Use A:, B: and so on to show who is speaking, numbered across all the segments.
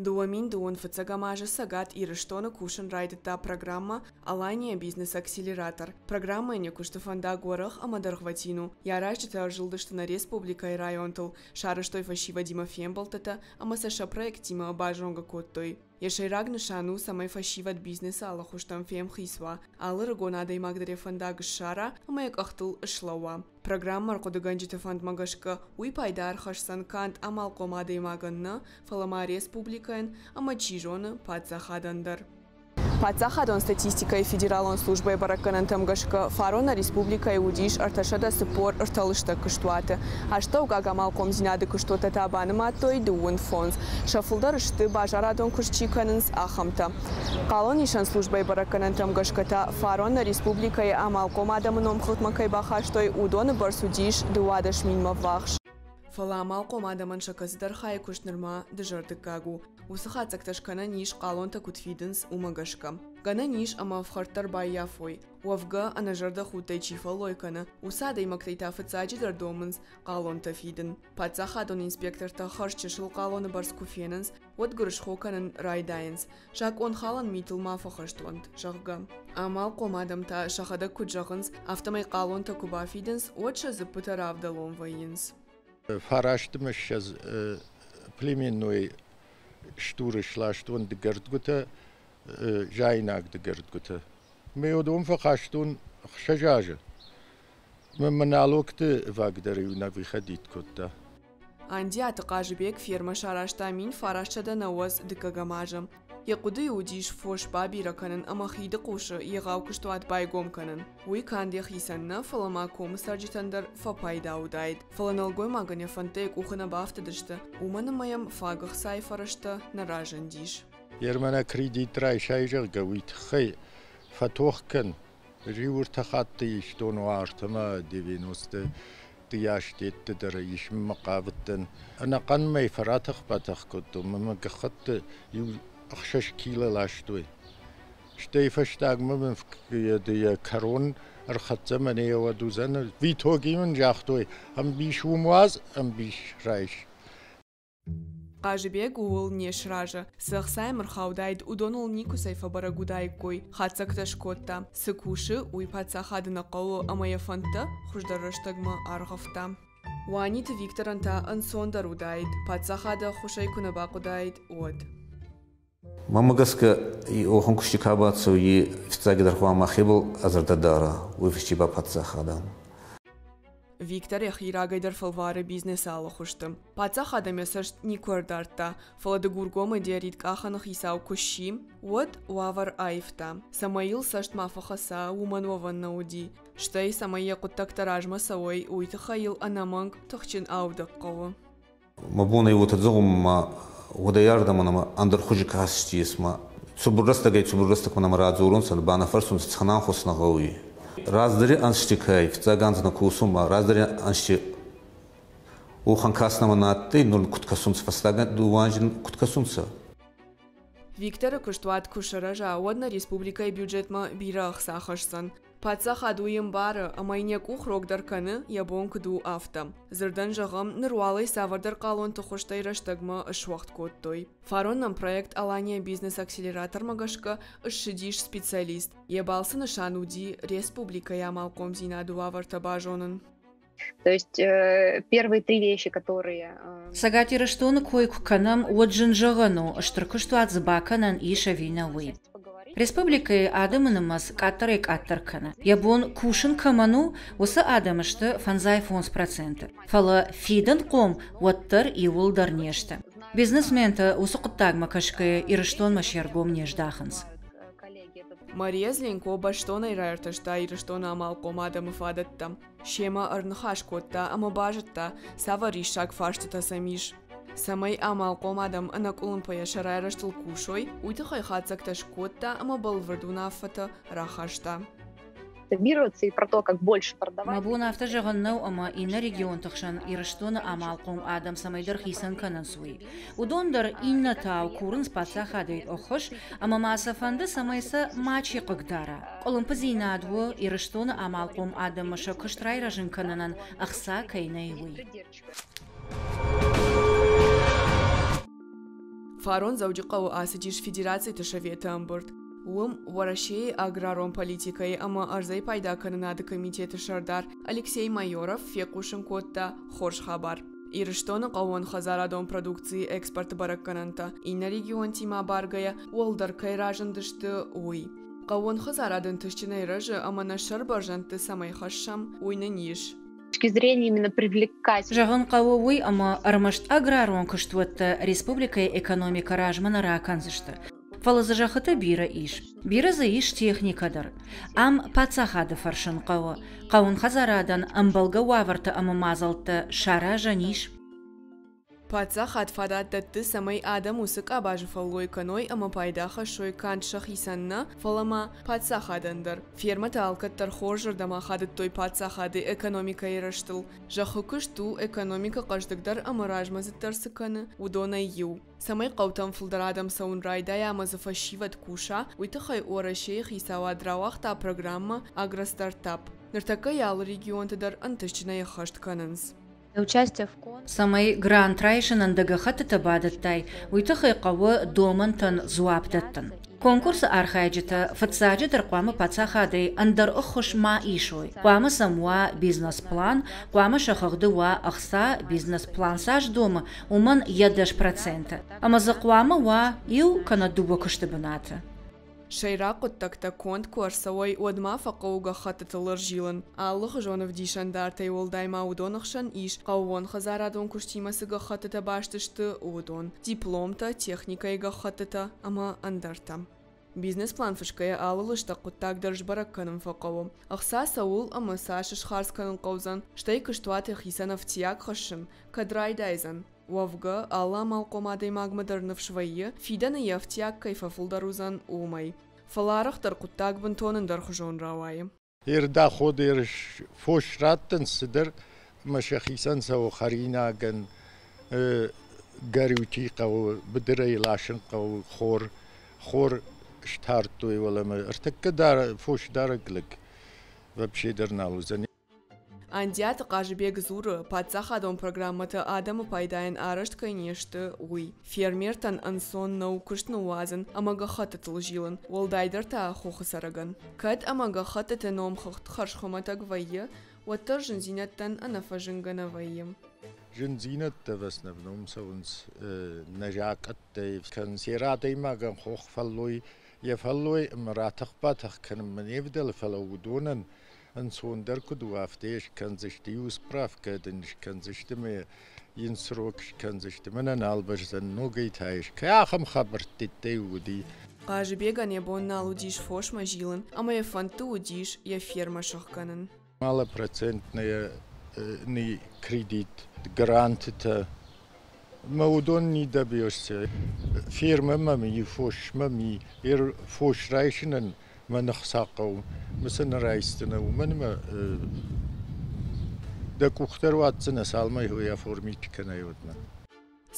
A: 2002 фыццӕгӕм азы Цӕгат Ирыстоны кусын райдыдта программӕ «Алания бизнес-акселератор». Программӕйӕн йӕ куысты фӕндаг уӕрӕх ӕмӕ дӕргъвӕтин у. Йӕ аразджытӕ ӕрзылдысты нӕ республикӕйы районтыл, сарӕзтой фӕсивӕдимӕ фембӕлдтытӕ ӕмӕ сӕ сӕ проекттимӕ базонгӕ кодтой. Йӕ сӕйраг нысан у, цӕмӕй фӕсивӕд бизнесы алы хуызтӕм фемхиц уа, алы рыгон адӕймаг дӕр йӕ фӕндаг ссара ӕмӕ йӕ къӕхтыл слӕууа. Программӕ ӕрхъуыдыгӕнджыты фӕндмӕ гӕсгӕ, уый пайда ӕрхӕсдзӕн канд амалхъом адӕймагӕн нӕ, фӕлӕ ма республикӕйӕн ӕмӕ, чи зоны, паддзахадӕн дӕр. Паддзахадон статистикӕйы федералон службӕйы бӕрӕггӕнӕнтӕм гӕсгӕ, фарон нӕ республикӕйы уыдис 343 лыстӕг куыстуаты. Астӕуккаг амалхъомдзинады куыстуӕттӕ та банымадтой 35. Сӕ фылдӕр сты, базарадон куыст чи кӕнынц, ахӕмтӕ. Хъалонисӕн службӕйы бӕрӕггӕнӕнтӕм гӕсгӕ та фарон нӕ республикӕйы амалхъом адӕмы номхыгъдмӕ кӕй бахастой, уыдоны бӕрц уыдис 12 минмӕ ввахс. Фӕлӕ амалхъом адӕмӕн сӕ кӕцыдӕр хайы куыст нырма дызӕрдыггаг у. Уыцы хатдзӕгтӕ скӕнӕн ис, хъалонтӕ куыд фидынц, уымӕ гӕсгӕ. Гӕнӕн ис, ӕмӕ ӕфхӕрд дӕр баййафой. Уӕвгӕ, ӕнӕзӕрдӕхудтӕй чи фӕллой кӕны, уыцы адӕймӕгтӕй та фыццаджыдӕр домынц хъалонтӕ фидын. Паддзахадон инспектортӕ хӕрз чысыл хъалоны бӕрц куы фенынц, уӕд гуырысхо кӕнын райдайынц, закъонхалӕн митыл ма фӕхӕст уӕнт, зӕгъгӕ. Амалхъом адӕм та сӕхӕдӕг куыд зӕгъынц, афтӕмӕй хъалонтӕ куы бафидынц, уӕд сӕ дзыппытӕ равдӕлон вӕййынц.
B: Фарастмӕ ссӕдз племенной стуры сластон дыгӕрдгуытӕ, заинаг дыгӕрдгуытӕ. Ме уыдон фӕхастон 6 азы. Мӕ налогты ваг дӕр иунӕг выходить кодта.
A: Андиаты Хъазыбег фермӕ сарӕзта 1990 дыккӕгӕм азы. Йӕ хъуыдыйы уыдис фос бабирӕ кӕнын ӕмӕ хиды хъусы егъау куыстуат байгом кӕнын. Уый канд йӕхицӕн нӕ, фӕлӕ ма комы цӕрджытӕн дӕр фӕпайда уыдаид. Фӕлӕ нӕлгоймагӕн йӕ фӕндтӕ йӕ къухы нӕ бафтыдысты, уымӕн ӕмӕ йӕм фаг ӕхцайы фӕрӕзтӕ нӕ разындис.
B: Ермӕнӕ кредит райсай, зӕгъгӕ, уый тыххӕй фӕтох кӕн. Риуыртӕ хатты истон уарт ӕмӕ 90-ты дыйастетты дӕр исынмӕ хъавыдтӕн. Ӕнӕхъӕн мӕй фӕратӕх-батӕх кодтон, мӕ гӕххӕтты иу 6 кило ластой. Стӕй фӕстагмӕ мын йӕ кӕрон ӕрхӕццӕ мӕнӕ уӕд уыдзӕн. В итоге мын загътой, ӕмбис уым уадз, ӕмбис райс.
A: Хъазыбег ууыл не сразы. Цы ӕхца йӕм ӕрхаудаид, уыдоныл никуыцӕй фӕбӕрӕг уыдаиккой. Хатдзӕгтӕ скодта. Цы кусы, уый паддзахады нӕ хъӕуы ӕмӕ йӕ фӕндтӕ хуыздӕр рӕстӕгмӕ аргъӕвта. Уаниты Викторӕн та ӕнцондӕр уыдаид, паддзахады ӕххуысӕй куы нӕ бахъуыдаид, уӕд.
C: Мӕнмӕ гӕсгӕ, охӕн кусти ка бацӕуй, фиццагидӕр хъуамӕ мӕхебӕл ӕ зӕрдӕ дара, уой фӕсте ба паддзахадӕн.
A: Виктор йӕхи рагӕй дӕр фӕлвары бизнесы алы хуызты. Паддзахадӕн йӕ цӕст никуы ӕрдардта, фӕлӕ Дыгургомы диорит-къахӕны хицау куы сси, уӕд уавӕр аивта. Цӕмӕй йыл цӕст ма фӕхӕца, уымӕн уӕвӕн нӕ уыди. Стӕй, цӕмӕй йӕ хъуыддӕгтӕ размӕ цӕуой, уый тыххӕй йыл ӕнӕмӕнг тыхджын аудӕг хъӕуы.
C: Мӕ бон ӕй уотӕ зӕгъун, ма уӕдӕй ардӕмӕ нӕмӕ ӕндӕр хузи касти ес, ма цубур рӕстӕгӕй цубур рӕстӕгмӕ нӕмӕ радзорунцӕ, ба нӕ фӕрсунцӕ, цӕхӕн анхос нӕ гъӕуй. Раздӕри ӕнзти кӕй, фиццаг анз нӕ косун, ма раздӕри ӕнзти уӕхӕн каст нӕмӕ нӕ адтӕй, нур куд кӕсунцӕ, фӕстаг дууӕ анзи куд кӕсунцӕ.
A: Викторы куыстуат куы сырӕза, уӕд нӕ республикӕйы бюджетмӕ бирӕ ӕхца хӕсдзӕн. Паддзахад уый ӕмбары, ӕмӕ йын йӕ къух рогдӕр кӕны, йӕ бон куыд у, афтӕ. Дзырдӕн зӕгъӕм, ныр уалӕй цавӕрдӕр хъалонты хуызтӕй рӕстӕгмӕ суӕгъд кодтой. Фарон нӕм проект «Алания бизнес-акселератор»-мӕ гӕсгӕ ссыдис специалист. Йӕ балцы нысан уыди республикӕйы амалхъомдзинады уавӕртӕ базонын.
D: То есть первые три вещи, которые...
E: Цӕгат Ирыстоны кой куы кӕнӕм, уӕд зын зӕгъӕн у, стыр куыстуат дзы бакӕнӕн ис ӕви нӕ, уый. Республикӕйы адӕмы нымӕц къаддӕрӕй-къаддӕр кӕны. Йӕ бон кусын кӕмӕн у, уыцы адӕм сты 55%. Фӕлӕ фидынхъом уӕддӕр иууылдӕр не сты. Бизнесментӕ уыцы хъуыддагмӕ кӕсгӕйӕ Ирыстонмӕ се ргом не здахынц.
A: Мария Зленко бӕстонӕй раиртӕста Ирыстоны амалхъом адӕмы фадӕттӕ. Семӕ ӕрныхас кодта ӕмӕ базыдта, цавӕр риссаг фарстытӕ сӕм ис. Цӕмӕй амалхъом адӕм ӕнӕкъуылымпыйӕ сӕ райрӕзтыл кусой, уый тыххӕй хатдзӕгтӕ скодта ӕмӕ бӕлвырд уынаффӕтӕ рахаста.
D: И про то, как больше продавать.
E: Мӕ бон афтӕ зӕгъын нӕу, ӕмӕ иннӕ регионты хсӕн Ирыстоны амалхъом адӕм цӕмӕйдӕр хицӕн кӕнынц, уый. Уыдон дӕр иннӕтау курынц паддзахадӕй ӕххуыс, ӕмӕ ма сӕ фӕнды, цӕмӕй сӕ мачи хъыгдара. Къуылымпыдзинад у, Ирыстоны амалхъом адӕммӕ сӕ куыст райрӕзын кӕнынӕн ӕхца кӕй нӕй, уый.
A: Фарон Дзӕуджыхъӕуы ацыдис Федерациты Советы ӕмбырд. Уым Уӕрӕсейы аграрон политикӕйы ӕмӕ ӕрдзӕй пайдакӕнынады комитеты сӕрдар Алексей Майоров фехъусын кодта хорз хабар. Ирыстоны хъӕууонхӕдзарадон продукцийы экспорты бӕрӕггӕнӕнтӕ иннӕ регионтимӕ абаргӕйӕ уӕлдӕр кӕй разындысты, уый. Хъӕууон хӕдзарад ӕнтыстджынӕй рӕзы ӕмӕ нӕ сӕр бӕрзӕндты цӕмӕй хӕссӕм, уый нын ис.
D: Точки зрения именно привлекать.
E: Зӕгъын хъӕуы уый, ӕмӕ ӕрмӕст аграрон куыстуӕттӕ республикӕйы экономикӕ размӕ нӕ ракӕндзысты. Фӕлӕ дзы зӕххытӕ бирӕ ис. Бирӕ дзы ис техникӕ дӕр. Ам паддзахады фӕрсын хъӕуы. Хъӕуын хӕдзарадӕн ӕмбӕлгӕ уавӕртӕ ӕмӕ мадзӕлттӕ саразӕн ис.
A: Паддзахад фадат дӕтты, цӕмӕй адӕм уыцы къабазы фӕллой кӕной ӕмӕ пайда хӕссой канд сӕхицӕн нӕ, фӕлӕ ма паддзахадӕн дӕр. Фермӕтӕ алкӕддӕр хорзырдӕм ахадыдтой паддзахады экономикӕйы рӕзтыл. Зӕххы куыст у, экономикӕ хъӕздыгдӕр ӕмӕ размӕдзыддӕр цы кӕны, уыдонӕй иу. Цӕмӕй хъӕутӕм фылдӕр адӕм цӕуын райдайа ӕмӕ дзы фӕсивӕд куса, уый тыххӕй Уӕрӕсейы хицауад рауагъта программӕ «Агростартап». Ныртӕккӕ йӕ алы регионты дӕр ӕнтыстджынӕй ӕххӕст кӕнынц.
E: Цӕмӕй грант райсынӕн дӕ гӕххӕттытӕ бадӕттай, уый тыххӕй хъӕуы домӕнтӕн дзуапп дӕттын. Конкурсы архайджытӕ фыццаджыдӕр хъуамӕ паддзахадӕй ӕндӕр ӕххуыс ма исой. Хъуамӕ сӕм уа бизнес-план, хъуамӕ сӕ хыгъды уа ӕхца, бизнес-план цас домы, уымӕн йӕ 10%. Ӕмӕ дзы хъуамӕ уа иу кӕнӕ дыууӕ куысты бынаты.
A: Сӕйраг хъуыддӕгтӕ конд куы ӕрцӕуой, уӕд ма фӕхъӕуы гӕххӕттытыл ӕрзилын. Алыхуызон ӕвдисӕндартӕй уӕлдай ма уыдоны хсӕн ис, хъӕууонхӕдзарадон куыстимӕ цы гӕххӕттытӕ баст сты, уыдон: дипломтӕ, техникӕйы гӕххӕттытӕ ӕмӕ ӕндӕртӕ. Бизнес-план фысгӕйӕ алы лыстӕг хъуыддаг дӕр сбӕрӕг кӕнын фӕхъӕуы. Ӕхца цӕуыл ӕмӕ цас схардз кӕнын хъӕудзӕн, стӕй куыстуаты хицӕн ӕфтиаг хӕссын кӕд райдайдзӕн. Уӕвгӕ, алы амалхъом адӕймагмӕ дӕр ныфс вӕййы, фидӕны йӕ ӕфтиаг кӕй фӕфылдӕр уыдзӕн, уымӕй. Фӕлӕ арӕхдӕр хъуыддаг бынтон ӕндӕрхуызон рауайы.
B: Ӕрдаход фос раттынц цыдӕр ӕмӕ сӕхицӕн цӕуы хӕринагӕн, горючий хъӕуы, быдырӕй ласын хъӕуы хор, хор стардтой уӕлӕмӕ. Ӕртӕккӕ дӕр фосдарӕг лӕг вообще дӕр нал уыдзӕн.
A: Андиаты Хъазыбег дзуры, паддзахадон программӕтӕ адӕмы пайдайӕн арӕзт кӕй не сты, уый. Фермертӕн ӕнцон нӕу куыст ныууадзын ӕмӕ гӕххӕттытыл зилын, уӕлдайдӕр та хохы цӕрӕгӕн. Кӕд ӕмӕ гӕххӕттыты номхыгъд хӕрзхуымӕтӕг вӕййы, уӕддӕр зындзинӕдтӕн ӕнӕфӕзынгӕ нӕ вӕййы.
B: Зындзинӕдтӕ в основном цӕуынц нӕ закъӕттӕй. Кӕнсер адӕймагӕн хох фӕллой йӕ фӕллой ӕмӕ ратӕх-батӕх кӕнынмӕ не вдӕлы, фӕлӕ уыдонӕн ӕнцондӕр куыд у, афтӕ скӕндзысты, иу справкӕ дын скӕндзысты ӕмӕ йын срок скӕндзысты, мӕнӕ нал бӕздзӕн, ногӕй та кӕй ахӕм хабӕрттӕй уыди.
A: Хъазыбегӕн йӕ бон нал уыдис фосмӕ зилын ӕмӕ йӕ фӕндты уыдис йӕ фермӕ сӕхгӕнын.
B: Малопроцентный кредит, грантытӕ мӕ уыдон не добьешься. Фермӕ мӕм и, фос мӕм и, фос райсынӕн мӕ ныхца хъӕуы, мӕ сӕ нӕ райсдзынӕ, уымӕн ӕмӕ дӕ къух дӕр уадздзынӕ, цалынмӕ йӕ оформить кӕнай, уӕдмӕ.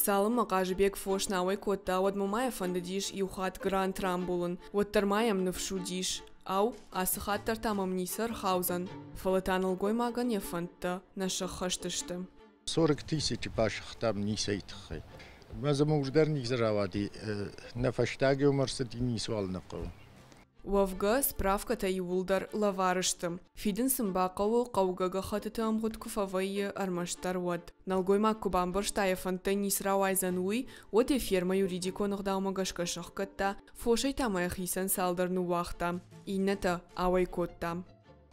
A: Цалынмӕ Хъазыбег фос нӕ ауӕй кодта, уӕдмӕ ма йӕ фӕндыдис иу хатт грант рамбулын, уӕддӕр ма йӕм ныфс уыдис. Ау, ацы хатт дӕр та мӕм ницы ӕрхаудзӕн, фӕлӕ та нӕлгоймагӕн йӕ фӕндтӕ нӕ сӕххӕст сты.
B: 40 000 басыгътам ницӕй тыххӕй. Мӕ дзы мур дӕр ницы рауади, нӕ фӕстаг ӕм ӕрцыди, ницыуал нӕ хъӕуы.
A: Уӕвгӕ, справкӕтӕ иууылдӕр лӕвар сты. Фидын сын бахъӕуы, хъӕугӕ гӕххӕттыты ӕмгъуыд куы фӕвӕййы, ӕрмӕстдӕр уӕд. Нӕлгоймаг куы бамбӕрста, йӕ фӕндтӕй ницы рауайдзӕн, уый, уӕд йӕ фермӕ юридикон ӕгъдаумӕ гӕсгӕ сӕхгӕдта, фосӕй та ма йӕхицӕн цалдӕр ныууагъта, иннӕтӕ ауӕй кодта.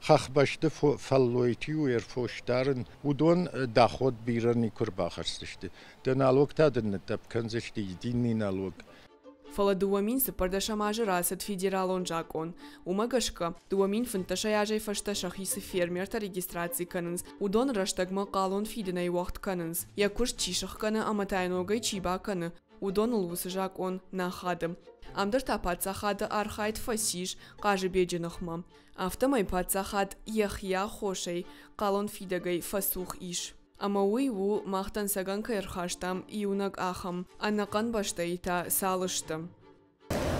B: Хӕхбӕсты фӕллой чи у, фос дарын, уыдон доход бирӕ никуы ӕрбахӕсдзысты. Дӕ налог та дын ныттӕпп кӕндзысты, единый налог.
A: Фӕлӕ 2014 азы рацыд федералон закъон. Уымӕ гӕсгӕ, 2015 азӕй фӕстӕ сӕхи цы фермертӕ регистраци кӕнынц, уыдон рӕстӕгмӕ хъалон фидынӕй уӕгъд кӕнынц. Йӕ куыст чи сыхгӕны ӕмӕ та йӕ ногӕй чи бакӕны, уыдоныл уыцы закъон нӕ ахады. Ам дӕр та паддзахады архайд фӕцис Хъазыбеджы ныхмӕ. Афтӕмӕй паддзахад йӕхи аххосӕй хъалонфидӕгӕй фӕцух ис. Ӕмӕ уый у, мах дӕнцӕгӕн кӕй ӕрхастам, иунӕг ахӕм. Ӕнӕхъӕн бӕстӕйы та цал сты.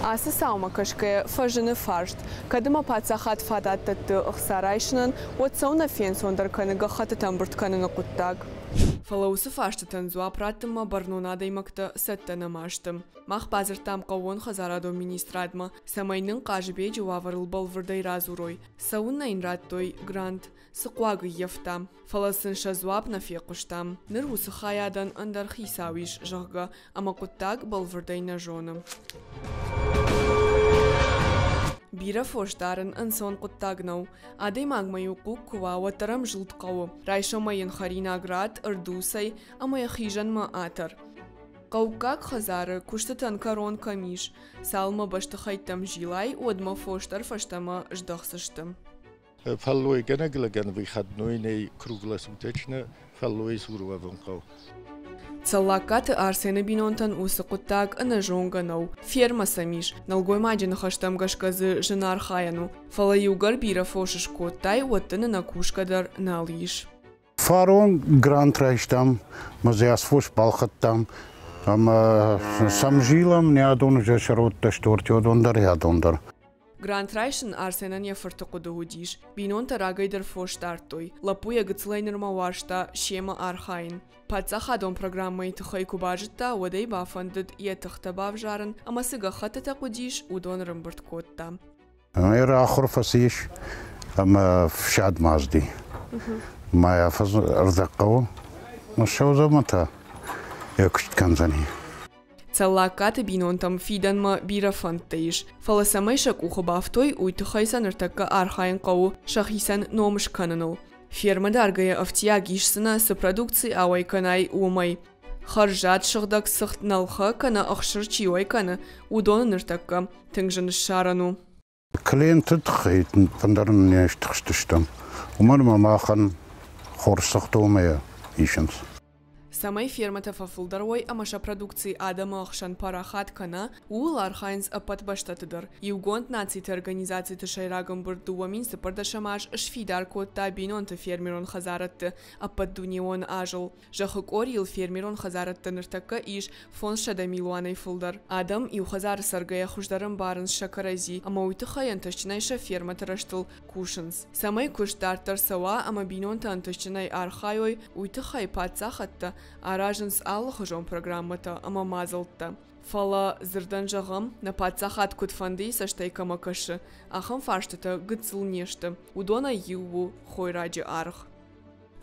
A: Ацы цаумӕ кӕсгӕйӕ фӕзыны фарст, кӕд ӕмӕ паддзахад фадат дӕтты ӕхца райсынӕн, уӕд цӕуылнӕ фенцондӕр кӕны гӕххӕттытӕ ӕмбырд кӕныны хъуыддаг. Фӕлӕ уыцы фарстытӕн дзуапп раттынмӕ бӕрнон адӕймӕгтӕ цӕттӕ нӕма сты. Мах бадзырдтам хъӕууонхӕдзарадон министрадмӕ, цӕмӕй нын Хъазыбеджы уавӕрыл бӕлвырдӕй радзурой. Цӕуыннӕ йын радтой грант, цы хъуаг ӕййӕфта? Фӕлӕ сын сӕ дзуапп нӕ фехъуыстам. Ныр уыцы хайадӕн ӕндӕр хицау ис, зӕгъгӕ, ӕмӕ хъуыддаг бӕлвырдӕй нӕ зоны. Бирӕ фос дарын ӕнцон хъуыддаг нӕу. Адӕймагмӕ иу хъуг куы уа, уӕддӕр ӕм зылд хъӕуы. Райсомӕй йын хӕринаг ратт, ӕрдуцӕй ӕмӕ йӕ хизӕнмӕ атӕр. Хъӕуккаг хӕдзары куыстытӕн кӕрон кӕм ис, цалынмӕ бӕстыхӕйттӕм зилай, уӕдмӕ фос дӕр фӕстӕмӕ здӕхдзысты.
B: Фӕллойгӕнӕг лӕгӕн выходной нӕй круглосуточно фӕллойы цур уӕвын хъӕуы.
A: Цӕллагкаты Арсены бинонтӕн уыцы хъуыддаг ӕнӕзонгӕ нӕу. Фермӕ сӕм ис, нӕлгоймаджы ныхӕстӕм гӕсгӕ дзы зын архайӕн у, фӕлӕ иугӕр бирӕ фос скодтай, уӕд дын ӕнӕ кусгӕ дӕр нал ис.
F: Фарон грант райстам, мӕ дзы фос балхӕдтам ӕмӕ сӕм зилӕм, не адон уже сӕродтӕ сты, ортеодон дӕр, адон дӕр.
A: Грант райсын Арсенӕн йӕ фырты хъуыды уыдис. Бинонтӕ рагӕй дӕр фос дардтой. Лӕппу йӕ гыццылӕй нырмӕ уарзта семӕ архайын. Паддзахадон программӕйы тыххӕй куы базыдта, уӕд ӕй бафӕндыд йӕ тыхтӕ бавзарын ӕмӕ цы гӕххӕттытӕ хъуыдис, уыдон ӕрӕмбырд кодта.
F: Ӕр ахуыр фӕцис ӕмӕ фсадмӕ азди. Мӕ афӕдз ӕрдӕг хъӕуы. Ссӕудзӕн та йӕ куыст кӕндзӕни.
A: Цӕллагкаты бинонтӕм фидӕнмӕ бирӕ фӕндтӕ ис, фӕлӕ цӕмӕй сӕ къухы бафтой, уый тыххӕй сӕ ныртӕккӕ архайын хъӕуы сӕхицӕн ном скӕныныл. Фермӕ даргӕйӕ ӕфтиаг исдзынӕ, цы продукци ауӕй кӕнай, уымӕй. Хӕрзад сыгъдӕг цыхт нӕлхӕ кӕнӕ ӕхсыр чи уӕй кӕны, уыдоны ныртӕккӕ тынг зын ссарӕн у.
F: Клиенты тыххӕй ӕндӕр не стыхстыстӕм, уымӕн ӕмӕ махӕн хорз цыхт уымӕй исынц.
A: Цӕмӕй фермӕтӕ фӕфылдӕр уой ӕмӕ сӕ продукци адӕмы ӕхсӕн парахат кӕна, ууыл архайынц ӕппӕт бӕстӕты дӕр. Иугонд Нациты Организациты сӕйраг ӕмбырд 2014 аз сфидар кодта бинонты фермерон хӕдзарадты ӕппӕтдунеон азыл. Зӕххы къорийыл фермерон хӕдзарадтӕ ныртӕккӕ ис 500 милуанӕй фылдӕр. Адӕм иу хӕдзары цӕргӕйӕ хуыздӕр ӕмбарынц сӕ кӕрӕдзи ӕмӕ уый тыххӕй ӕнтыстджынӕй сӕ фермӕты рӕзтыл кусынц. Цӕмӕй куыст дарддӕр цӕуа ӕмӕ бинонтӕ ӕнтыстджынӕй архайой, уый тыххӕй паддзахӕдтӕ аразынц алыхуызон программӕтӕ ӕмӕ мадзӕлттӕ. Фӕлӕ, дзырдӕн зӕгъӕм, нӕ паддзахад куыдфӕндыйы цӕстӕй кӕмӕ кӕсы, ахӕм фарстытӕ гыццыл не сты. Уыдонӕй иу у хойраджы аргъ.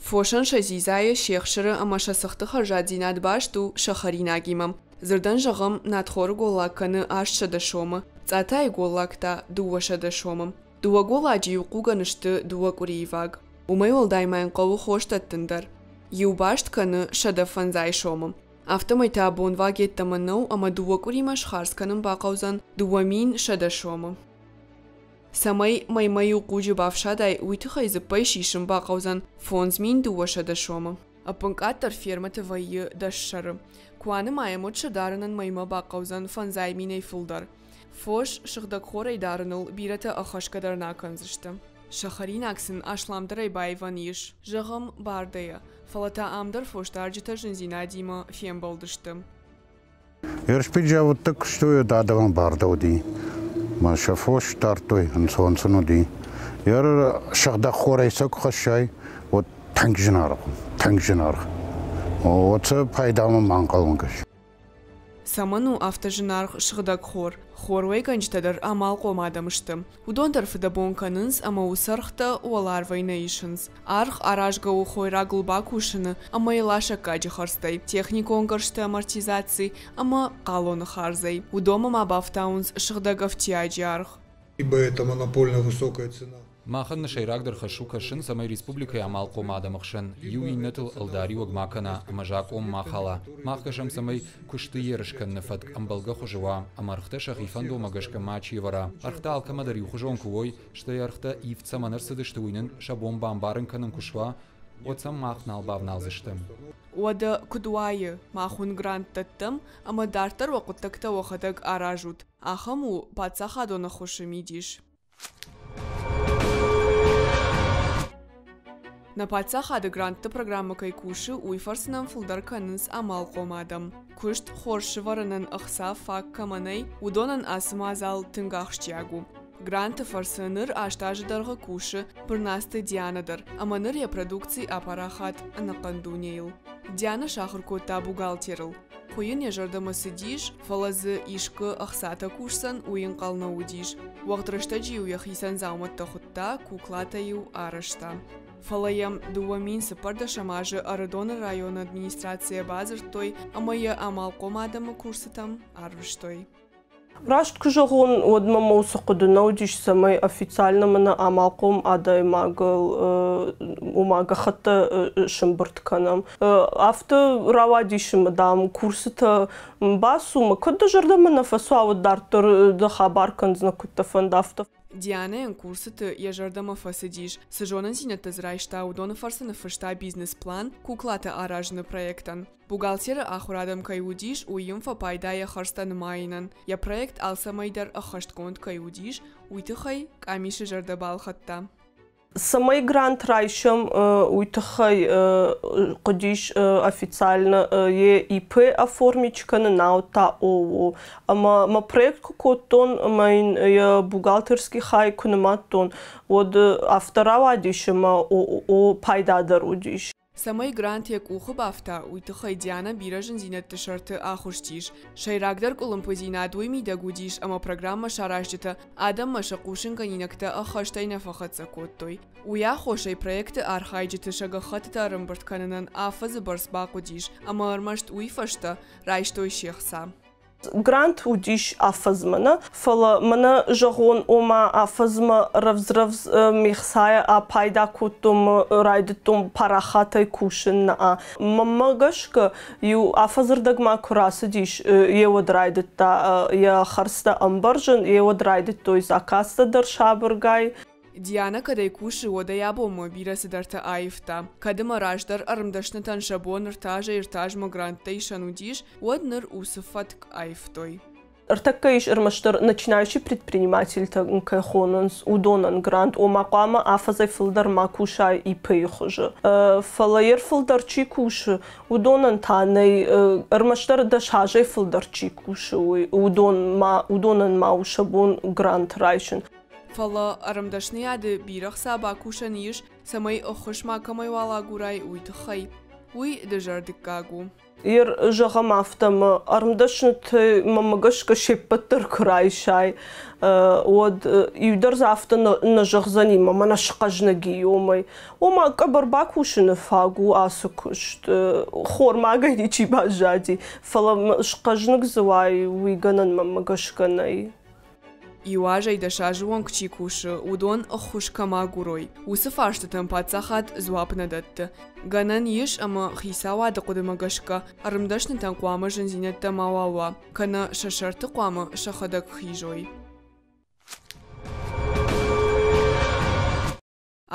A: Фосӕн сӕ дзидзайы, се хсыры ӕмӕ сӕ цыхты хӕрзаддзинад баст у сӕ хӕринагимӕ. Дзырдӕн зӕгъӕм, надхоры голлаг кӕны 800 сомы, цъатайы голлаг та 200 сомы. Дыууӕ голладжы иу хъугӕн сты дыууӕ къуырийы фаг. Уымӕй уӕлдай ма йын хъӕуы хос дӕттын дӕр. Иу баст кӕны 150 сомы. Афтӕмӕй та бонваг йеддӕмӕ нӕу ӕмӕ дыууӕ къуыримӕ схардз кӕнын бахъӕудзӕн 2100 сомы. Цӕмӕй мӕймӕ иу хъуджы бафсадай, уый тыххӕй дзыппӕй сисын бахъӕудзӕн 5200 сомы. Ӕппынкъаддӕр фермӕты вӕййы 10 сӕры. Куы анымайӕм, уӕд сӕ дарынӕн мӕймӕ бахъӕудзӕн 5 минӕй фылдӕр. Фос сыгъдӕг хорӕй дарыныл бирӕтӕ ӕххӕсгӕ дӕр нӕ кӕндзысты. Сӕ хӕринаг сын асламдӕрӕй баивӕн ис, зӕгъӕм, бардӕйӕ, фӕлӕ та ам дӕр фосдарджытӕ зындзинадимӕ фембӕлдысты.
F: Ерспиджаводты куыстой, адӕмӕн бардӕ уыди. Мӕ сӕ фос дардтой, ӕнцон сын уыди. Ер сыгъдӕг хорӕй сӕ куы хӕссай, уӕд тынг зынаргъ у, тынг зынаргъ. Уӕд сӕ пайдамӕ ма ӕнхъӕлмӕ кӕс.
A: Цӕмӕн у афтӕ зынаргъ сыгъдӕг хор? Хоруӕйгӕнджытӕ дӕр амалхъом адӕм сты. Уыдон дӕр фыдӕбон кӕнынц ӕмӕ уыцы ӕргътӕ уӕларвӕй нӕ исынц. Аргъ аразгӕ у хойрагыл бакусыны ӕмӕ йӕ ласӕггаджы хӕрдзтӕй, техникон гӕрзты амортизаци ӕмӕ хъалоны хардзӕй. Уыдонмӕ ма бафтауынц сыгъдӕг ӕфтиаджы аргъ.
G: Ибо это монопольно высокая цена.
H: Махӕн нӕ сӕйрагдӕр хӕс у кӕсын, цӕмӕй республикӕйы амалхъом адӕмы хсӕн иу иннӕтыл ӕлдариуӕг ма кӕна ӕмӕ закъон ма хала. Мах кӕсӕм, цӕмӕй куысты ерыс кӕныны фӕтк ӕмбӕлгӕ хуызы уа ӕмӕ ӕргътӕ сӕхи фӕндонмӕ гӕсгӕ мачи ӕвӕра. Ӕргътӕ алкӕмӕ дӕр иухуызон куы уой, стӕй ӕргътӕ ивд цӕмӕн ӕрцыдысты, уый нын сӕ бон бамбарын кӕнын куы суа, уӕд сӕм мах нал бавналдзыстӕм.
A: Уӕдӕ куыд уайы, мах уын грант дӕттӕм ӕмӕ дарддӕр уӕ хъуыддӕгтӕ уӕхӕдӕг аразут. Ахӕм у паддзахадон ӕххуысы мидис. Нӕ паддзахады грантты программӕ кӕй кусы, уый фӕрцы нӕм фылдӕр кӕнынц амалхъом адӕм. Куыст хорз сывӕрынӕн ӕхца фаг кӕмӕ нӕй, уыдонӕн ацы мадзал тынг ахсджиаг у. Гранты фӕрцы ныр 8 азы дӕргъы кусы Бырнацты Дианӕ дӕр, ӕмӕ ныр йӕ продукци апарахат ӕнӕхъӕн дунейыл. Дианӕ сахуыр кодта бухгалтерыл. Хуыйын йӕ зӕрдӕмӕ цыдис, фӕлӕ дзы искуы ӕхцатӕ кусдзӕн, уый ӕнхъӕл нӕ уыдис. Уӕгъд рӕстӕджы-иу йӕхицӕн дзаумӕттӕ хуыдта, куклатӕ-иу арӕзта. Фӕлӕ йӕм 2014 азы Ӕрыдоны районы администрацийӕ бадзырдтой ӕмӕ йӕ амалхъом адӕмы курсытӕм арвыстой.
I: Раст куы зӕгъон, уӕд мӕм уыцы хъуыды нӕ уыдис, цӕмӕй официально мӕнӕ амалхъом адӕймагыл ома гӕххӕттӕ сӕмбырд кӕнӕм. Афтӕ рауадис ӕмӕ, дам, курсытӕ бацу ӕмӕ кӕд дӕ зӕрдӕмӕ нӕ фӕцӕуа, уӕд дарддӕр дӕ хабар кӕндзынӕ, куыд дӕ фӕнда, афтӕ.
A: Дианӕйӕн курсыты йӕ зӕрдӕмӕ фӕцыдис. Цы зонындзинӕдтӕ дзы райста, уыдоны фӕрцы ныффыста бизнес-план куклатӕ аразыны проектӕн. Бухгалтеры ахуырадӕм кӕй уыдис, уый йын фӕпайда йӕ хӕрдзтӕ нымайынӕн. Йӕ проект алцӕмӕй дӕр ӕххӕстгонд кӕй уыдис, уый тыххӕй къамисы зӕрдӕ балхӕдта.
I: Цӕмӕй грант райсӕм, уый тыххӕй хъуыдис официально йе ИП оформить кӕнын, науӕд та ООО. Ӕмӕ мӕ проект куы кодтон ӕмӕ йын йӕ бухгалтерский хай куы нымадтон, уӕд афтӕ рауадис, ӕмӕ ООО пайдадӕр уыдис.
A: Цӕмӕй грант йӕ къухы бафта, уый тыххӕй Дианӕ бирӕ зындзинӕдты сӕрты ахуыстис. Сӕйрагдӕр къуылымпыдзинад уый мидӕг уыдис, ӕмӕ программӕ саразджытӕ адӕммӕ сӕ хъусынгӕнинӕгтӕ ӕххӕстӕй нӕ фӕхӕццӕ кодтой. Уый аххосӕй проекты архайджыты сӕ гӕххӕттытӕ ӕрӕмбырд кӕнынӕн афӕдзы бӕрц бахъуыдис, ӕмӕ ӕрмӕст уый фӕстӕ райстой се хца.
I: Грант уыдис афӕдзмӕ нӕ, фӕлӕ мӕнӕ зӕгъон, ома афӕдзмӕ рӕвдз-рӕвдз ме хцайӕ апайда кодтон, райдыдтон парахатӕй кусын нӕ. Мӕнмӕ гӕсгӕ, иу афӕдзырдӕгмӕ куы рацыдис, еуӕд райдыдта йӕ хӕрдзтӕ ӕмбӕрзын, еуӕд райдыдтой заказтӕ дӕр сабыргай.
A: Дианӕ кӕдӕй кусы, уӕдӕй абонмӕ бирӕ цыдӕртӕ аивта. Кӕд ӕмӕ раздӕр ӕрмдӕснытӕн сӕ бон ӕртӕ азӕй-ӕртӕ азмӕ гранттӕ исӕн уыдис, уӕд ныр уыцы фӕтк аивтой.
I: Ӕртӕккӕ ис ӕрмӕстдӕр начинающий предпринимательтӕ кӕй хонынц, уыдонӕн грант, ома хъуамӕ афӕдзӕй фылдӕр ма кусай ИП-йы хуызы. Фӕлӕ йе рфылдӕр чи кусы, уыдонӕн та нӕй, ӕрмӕстдӕр 10 азӕй фылдӕр чи кусы, уыдон ма, уыдонӕн ма у сӕ бон грант райсын.
A: Фӕлӕ ӕрмдӕсныйады бирӕ хца бакусӕн ис, цӕмӕй ӕххуыс макӕмӕйуал агурай, уый тыххӕй. Уый дызӕрдыггаг у.
I: Ер зӕгъӕм афтӕ, мӕ ӕрмдӕсныты мӕмӕ гӕсгӕ се ппӕт дӕр куы райсай, уӕд иу дӕр дзы афтӕ нӕ зӕгъдзӕни, мӕ мӕнӕ схъӕзныг и уымӕй. Ома къӕбӕр бакусыны фаг у ацы куыст. Хормагӕй ничи баззади, фӕлӕ схъӕзныг дзы уай, уый гӕнӕн мӕнмӕ гӕсгӕ нӕй.
A: Иу азӕй 10 азы онг чи кусы, уыдон ӕххуыс кӕм агурой, уыцы фарстытӕн паддзахад дзуапп нӕ дӕтты. Гӕнӕн ис, ӕмӕ хицауады хъуыдымӕ гӕсгӕ ӕрмдӕснытӕн хъуамӕ зындзинӕдтӕ мауал уа, кӕнӕ сӕ сӕрты хъуамӕ сӕхӕдӕг хизой.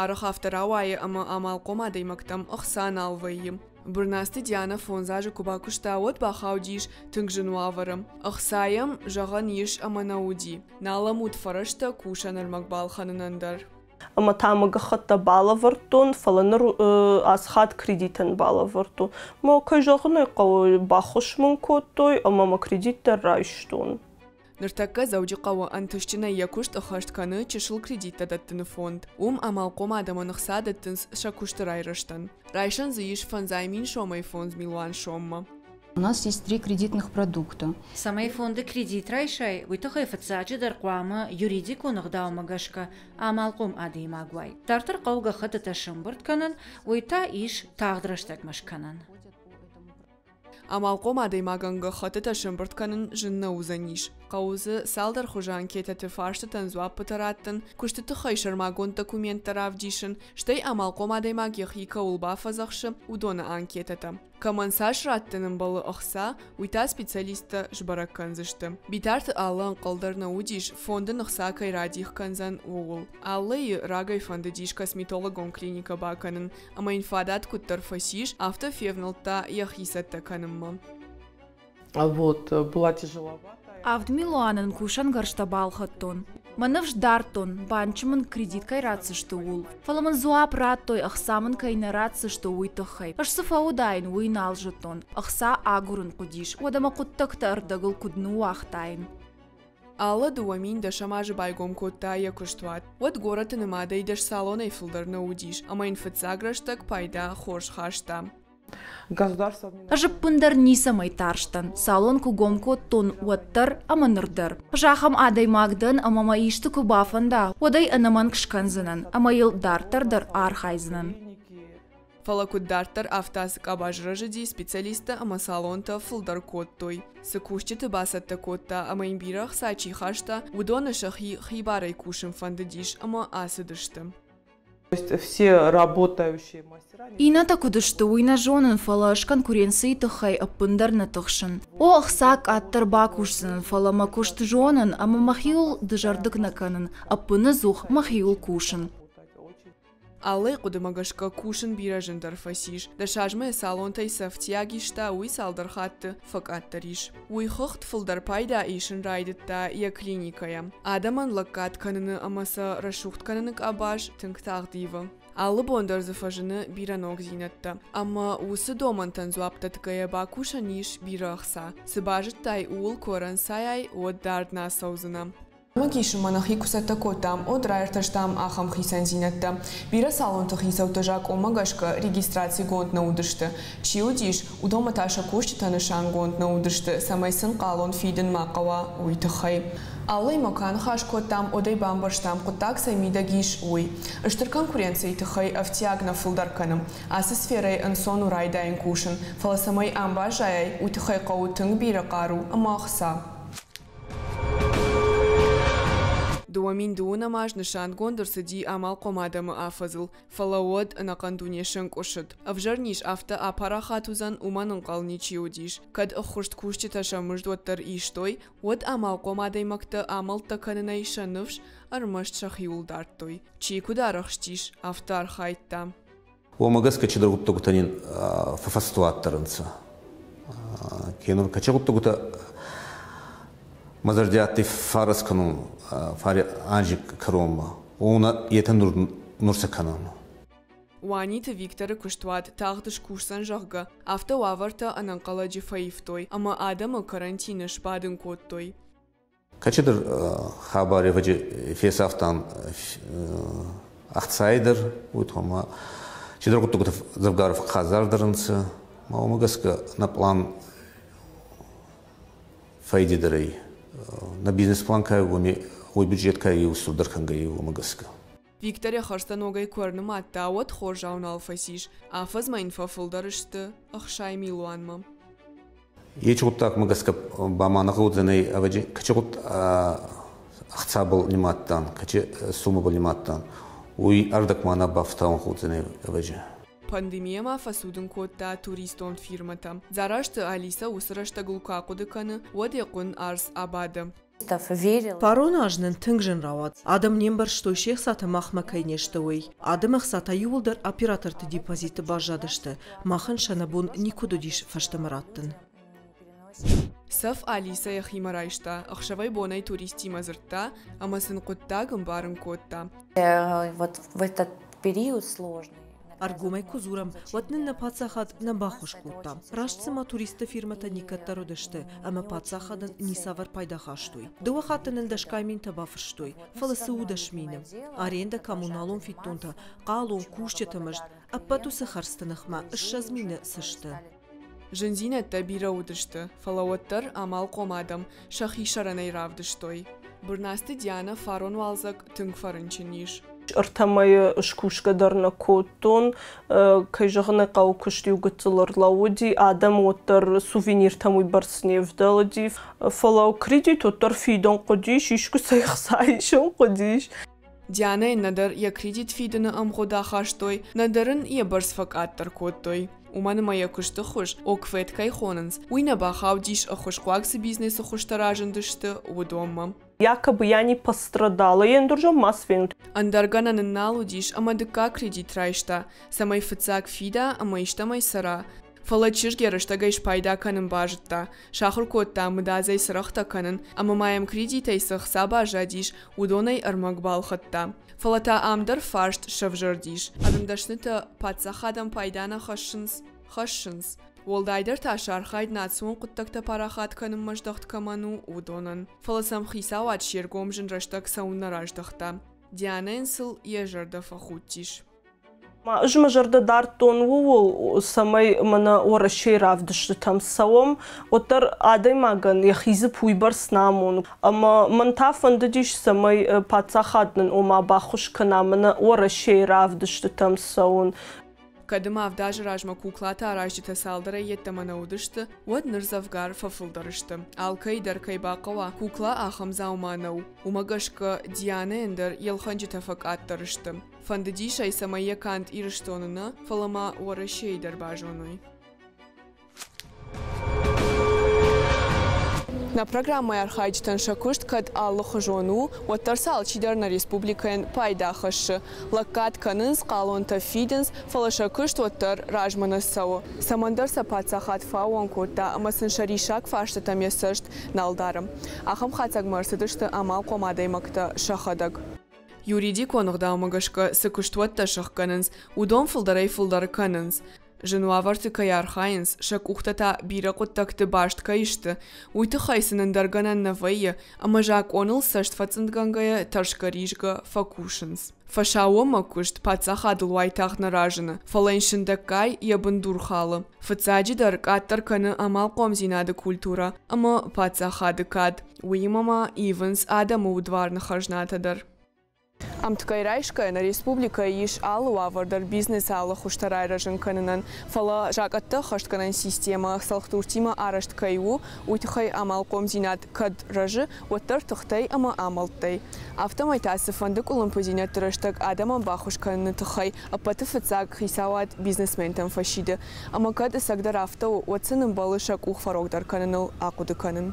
A: Арӕх афтӕ рауайы, ӕмӕ амалхъом адӕймӕгтӕм ӕхца нал вӕййы. Бырнацты Дианӕ 5 азы куы бакуыста, уӕд бахаудис тынг зын уавӕры. Ӕхца йӕм, зӕгъӕн ис, ӕмӕ нӕ уыди. Нал ӕм уыд фӕрӕзтӕ кусӕн ӕрмӕг балхӕнынӕн дӕр.
I: Ӕмӕ та мӕ гӕххӕттӕ балӕвӕрдтон, фӕлӕ ныр ацы хатт кредитӕн балӕвӕрдтон. Мӕ, кӕй зӕгъын ӕй хъӕуы, баххуыс мын кодтой ӕмӕ мӕ кредит дӕр райстон.
A: Ныртӕккӕ Дзӕуджыхъӕуы ӕнтыстджынӕй йӕ куыст ӕххӕст кӕны чысыл кредиттӕ дӕттыны фонд. Уым амалхъом адӕмӕн ӕхца дӕттынц сӕ куысты райрӕзтӕн. Райсӕн дзы ис 500 000 сомӕй 5 милуан соммӕ.
J: У нас есть три кредитных продукта.
E: Цӕмӕй фонды кредит райсай, уый тыххӕй фыццаджыдӕр хъуамӕ юридикон ӕгъдаумӕ гӕсгӕ амалхъом адӕймаг уай. Дарддӕр хъӕуы гӕххӕттытӕ сӕмбырд кӕнын, уый та ис тагъд рӕстӕгмӕ скӕнӕн.
A: Амалхъом адӕймагӕн гӕххӕттытӕ сӕмбырд кӕнын зын нӕ уыдзӕнис. Хъӕуы дзы цалдӕр хуызы анкетӕты фарстытӕн дзуаппытӕ раттын, куысты тыххӕй сӕрмагонд документтӕ равдисын, стӕй амалхъом адӕймаг йӕхи кӕуыл бафӕдзӕхсы, уыдоны анкетӕтӕ. Кӕмӕн цас раттын ӕмбӕлы ӕхца, уый та специалисттӕ сбӕрӕг кӕндзысты. Битарты Аллӕ ӕнхъӕл дӕр нӕ уыдис, фонды ӕхца кӕй радих кӕндзӕн, ууыл. Аллӕйы рагӕй фӕндыдис косметологон клиникӕ бакӕнын, ӕмӕ йын фадат куыддӕр фӕцис, афтӕ февнӕлдта йӕхи цӕттӕ кӕнынмӕ.
K: Вот, была тяжеловато.
L: 7 милуанӕн кусӕнгӕрзтӕ балхӕдтон. Мӕ ныфс дардтон, банчы мын кредит кӕй ратдзысты, ууыл. Фӕлӕ мын дзуапп радтой, ӕхца мын кӕй нӕ ратдзысты, уый тыххӕй. Ӕз цы фӕуыдаин, уый нал зыдтон. Ӕхца агурын хъуыдис, уӕдӕ мӕ хъуыддӕгтӕ ӕрдӕгыл куыд ныууагътаин.
A: Алла 2010 азы байгом кодта йӕ куыстуат. Уӕд горӕты нымадӕй 10 салонӕй фылдӕр нӕ уыдис, ӕмӕ йын фыццаг рӕстӕг пайда хорз хаста.
L: Ӕз ӕппындӕр ницӕмӕй тарстӕн, салон куы гом кодтон, уӕддӕр ӕмӕ ныр дӕр. Ӕз ахӕм адӕймаг дӕн, ӕмӕ мӕ исты куы бафӕнда, уӕд ӕй ӕнӕмӕнг скӕндзынӕн ӕмӕ йыл дарддӕр дӕр архайдзынӕн.
A: Фӕлӕ куыд дарддӕр, афтӕ ацы къабаз рӕзыди, специалисттӕ ӕмӕ салонтӕ фылдӕр кодтой. Цы кусджыты бацӕттӕ кодта ӕмӕ йын бирӕ ӕхца чи хаста, уыдоны сӕхи хибарӕй кусын фӕндыдис ӕмӕ ацыдысты.
K: Все работающие мастера.
L: Иннӕтӕ куыд сты, уый нӕ зонын, фӕлӕ ӕз конкуренцийы тыххӕй ӕппындӕр нӕ тыхсын. О, ӕхца къаддӕр бакусдзынӕн, фӕлӕ мӕ куыст зонын ӕмӕ мӕхиуыл дызӕрдыг нӕ кӕнын, ӕппыныдзух мӕхиуыл кусын.
A: Аллӕйы хъуыдымӕ гӕсгӕ кусын бирӕ зындӕр фӕцис. 10 азмӕ салонтӕй цы ӕфтиаг иста, уый цалдӕр хатты фӕкъаддӕр ис. Уый хыгъд фылдӕр пайда исын райдыдта йӕ клиникӕйӕ. Адӕмӕн лӕггад кӕныны ӕмӕ сӕ рӕсугъд кӕныны къабаз тынг тагъд ивы. Алы бон дӕр дзы фӕзыны бирӕ ногдзинӕдтӕ. Ӕмӕ уыцы домӕнтӕн дзуапп дӕтгӕйӕ бакусӕн ис бирӕ ӕхца. Цы базыдтай, ууыл куы ӕрӕнцайай, уӕд дард нӕ ацӕудзынӕ. Ӕрмӕг исынмӕ нӕхи куы цӕттӕ кодтам, уӕд раиртӕстам ахӕм хицӕндзинӕдтӕ. Бирӕ салонты хицӕуттӕ закъонмӕ гӕсгӕ регистрацигонд нӕ уыдысты. Чи уыдис, уыдонмӕ та сӕ кусджытӕ нысангонд нӕ уыдысты, цӕмӕй сын хъалон фидын ма хъӕуа, уый тыххӕй. Аллӕимӕ куы аныхас кодтам, уӕд ӕй бамбӕрстам, хъуыддаг цӕй мидӕг ис, уый. Стыр конкуренцийы тыххӕй ӕфтиаг нӕ фылдӕр кӕны. Ацы сферӕйы ӕнцон у райдайын кусын, фӕлӕ цӕмӕй ам баззайай, уый тыххӕй хъӕуы тынг бирӕ хъару ӕмӕ ӕхца. 2020 аз нысангонд ӕрцыди амалхъом адӕмы афӕдзыл, фӕлӕ уӕд ӕнӕхъӕн дуне сӕнкъуысыд. Ӕвзӕр низ афтӕ апарахат уыдзӕн, уымӕн ӕнхъӕл ничи уыдис. Кӕд ӕххуырст кусджытӕ сӕ мызд уӕддӕр истой, уӕд амалхъом адӕймӕгтӕ амӕлттӕ кӕнынӕй сӕ ныфс ӕрмӕст сӕхиуыл дардтой. Чи куыд арӕхстис, афтӕ архайдта.
C: Уомӕ гӕсгӕ чидӕр гъуддӕгутӕ нин фӕфӕстуатдӕр ӕнцӕ. Кенур кӕци гъуддӕгутӕ мӕ зӕрди адтӕй фӕрӕз кӕнун фари анзи кӕронмӕ, уонӕ етӕ нур сӕ кӕнӕн.
A: Уаниты Викторы куыстуат тагъд скусдзӕн, зӕгъгӕ, афтӕ уавӕртӕ ӕнӕнхъӕлӕджы фӕивтой ӕмӕ адӕмы карантины сбадын кодтой.
C: Кӕцидӕр хабар ӕвӕджи фесӕфтан ӕхцай дӕр, уой ма чидӕр гъуддӕгутӕ дзӕвгарӕ фӕхъхъазардӕр ӕнцӕ. Ма уомӕ гӕсгӕ нӕ пълан фӕйдидӕр ӕй. Нӕ бизнес-план ка уоми, уой бюджет ка устурдӕр кӕнгӕй, уомӕ гӕсгӕ.
A: Виктор йӕ хӕрзтӕ ногӕй куы ӕрнымадта, уӕд хорзау нал фӕцис. Афӕдзмӕ йын фӕфылдӕр сты 60 милуанмӕ.
C: Ечи гъуддагмӕ гӕсгӕ ба ма нӕ гъӕудзӕнӕй, ӕвӕдзи, кӕци гъуд ӕхцабӕл нимадтан, кӕци суммӕбӕл нимадтан, уой ӕрдӕг ма нӕ бафтауӕн гъӕудзӕнӕй, ӕвӕдзи.
A: Пандемийӕ ма фӕцудын кодта туристон фирмӕтӕ. Дзарасты Алисӕ уыцы рӕстӕгыл куы ахъуыды кӕны, уӕд йӕ хъуын арц абады.
M: Фарон аз нын тынг зын рауад. Адӕм не мбӕрстой, се хцатӕ махмӕ кӕй не сты, уый. Адӕмы ӕхцатӕ иууылдӕр операторты депозитты баззадысты. Махӕн сӕ нӕ бон никуыд уыдис фӕстӕмӕ раттын.
A: Цӕф Алисӕ йӕхимӕ райста, ӕхсӕвӕй-бонӕй туристтимӕ дзырдта ӕмӕ сын хъуыддаг ӕмбарын кодта.
N: Вот в этот период сложный.
M: Ӕргомӕй куы дзурӕм, уӕд нын нӕ паддзахад нӕ баххуыс кодта. Раст цыма туристты фирмӕтӕ никӕддӕр уыдысты ӕмӕ паддзахадӕн ницавӕр пайда хастой. Дыууӕ хатты нын дӕсгай минтӕ бафыстой, фӕлӕ цы у 10 000? Арендӕ, коммуналон фиддонтӕ, хъалон, кусджыты мызд, ӕппӕт уыцы хӕрдзты ныхмӕ 20 000 цы сты?
A: Зындзинӕдтӕ бирӕ уыдысты, фӕлӕ уӕддӕр амалхъом адӕм сӕхи сӕрӕнӕй равдыстой. Бырнацты Дианӕ фарон уалдзӕг тынг фӕрынчын ис.
I: 3 мӕйы скусгӕ дӕр нӕ кодтон. Кӕй зӕгъын ӕй хъӕуы, куыст иу гыццыл ӕрлӕууыди, адӕм уӕддӕр сувениртӕм уыйбӕрц не вдӕлыди. Фӕлӕ кредит уӕддӕр фидын хъуыдис, искуыцӕй ӕхца исын хъуыдис.
A: Дианӕйы нӕдӕр йӕ кредит фидыны ӕмгъуыд ахастой, нӕдӕр ын йӕ бӕрц фӕкъаддӕр кодтой. Уымӕн ӕмӕ йӕ куысты хуыз, ОКВЭД кӕй хонынц, уый нӕ бахаудис, ӕххуысхъуаг цы бизнесы хуызтӕ разындысты, уыдонмӕ.
I: Якобы я не пострадала, ендуржом ма сфенут.
A: Ӕндӕр гӕнӕн ын нал уыдис ӕмӕ дыккаг кредит райста, цӕмӕй фыццаг фида ӕмӕ истӕмӕй цӕра. Фӕлӕ чызг йӕ рӕстӕгӕй спайда кӕнын базыдта, сахуыр кодта мыдадзӕй цырӕгътӕ кӕнын ӕмӕ ма йӕм кредитӕй цы ӕхца баззадис, уыдонӕй ӕрмӕг балхӕдта. Фӕлӕ та ам дӕр фарст сӕвзӕрдис. Ӕрмдӕснытӕ паддзахадӕн пайда нӕ хӕссынц? Хӕссынц. Уӕлдайдӕр та сӕ архайд национ хъуыддӕгтӕ парахат кӕнынмӕ здӕхт кӕмӕн у, уыдонӕн. Фӕлӕ сӕм хицауад се ргом зын рӕстӕг цӕуыннӕ раздӕхта? Дианӕйӕн сыл йӕ зӕрдӕ фӕхудтис.
I: Ӕз мӕ зӕрдӕ дардтон ууыл, цӕмӕй мӕнӕ Уӕрӕсейы равдыстытӕм цӕуӕм, уӕддӕр адӕймагӕн йӕхи дзыпп уыйбӕрц нӕ амоны. Ӕмӕ мӕн та фӕндыдис, цӕмӕй паддзахад нын ома баххуыс кӕна мӕнӕ Уӕрӕсейы равдыстытӕм цӕуын.
A: Кӕд ӕмӕ 7 азы размӕ куклаты аразджытӕ цалдӕрӕй йеддӕмӕ нӕ уыдысты, уӕд ныр дзӕвгар фӕфылдӕр сты. Алкӕй дӕр кӕй бахъӕуа, кукла ахӕм дзаума нӕу. Уымӕ гӕсгӕ Дианӕйӕн дӕр йе лхӕнджытӕ фӕкъаддӕр сты. Фӕндыдис ӕй, цӕмӕй йӕ канд Ирыстоны нӕ, фӕлӕ ма Уӕрӕсейы дӕр базоной. Нӕ программӕйы архайджытӕн сӕ куыст кӕд алыхуызон у, уӕддӕр сӕ алчидӕр нӕ республикӕйӕн пайда хӕссы. Лӕггад кӕнынц, хъалонтӕ фидынц, фӕлӕ сӕ куыст уӕддӕр размӕ нӕ цӕуы. Цӕмӕндӕр сӕ паддзахад фӕаууон кодта ӕмӕ сын сӕ риссаг фарстытӕм йӕ цӕст нал дары. Ахӕм хатдзӕгмӕ ӕрцыдысты амалхъом адӕймӕгтӕ сӕхӕдӕг. Юридикон ӕгъдаумӕ гӕсгӕ цы куыстуӕттӕ сӕхгӕнынц, уыдон фылдӕрӕй-фылдӕр кӕнынц. Зын уавӕрты кӕй архайынц, сӕ къухтӕ та бирӕ хъуыддӕгты баст кӕй сты, уый тыххӕй сын ӕндӕр гӕнӕн нӕ вӕййы, ӕмӕ закъоныл цӕст фӕцъындгӕнгӕйӕ тӕрсгӕ-ризгӕ фӕкусынц. Фӕсаууонмӕ куыст паддзахадыл уайтагъд нӕ разыны, фӕлӕ йын сындӕггай йӕ бындур халы. Фыццаджыдӕр, къаддӕр кӕны амалхъомдзинады культурӕ ӕмӕ паддзахады кад. Уыимӕ ма ивынц адӕмы удварны хӕзнатӕ дӕр. Ӕмткӕй райсгӕйӕ нӕ республикӕйы ис алы уавӕр дӕр бизнесы алы хуызтӕ райрӕзын кӕнынӕн, фӕлӕ закъӕттӕ ӕххӕстгӕнӕн системӕ цӕлхдуртимӕ арӕзт кӕй у, уый тыххӕй амалхъомдзинад кӕд рӕзы, уӕддӕр тыхтӕй ӕмӕ амӕлттӕй. Афтӕмӕй та цыфӕнды къуылымпыдзинӕдты рӕстӕг адӕмӕн баххуыс кӕныны тыххӕй ӕппӕты фыццаг хицауад бизнесментӕм фӕсиды. Ӕмӕ кӕд ӕцӕгдӕр афтӕ у, уӕд сын ӕмбӕлы сӕ къух фӕрогдӕр кӕныныл ахъуыды кӕнын.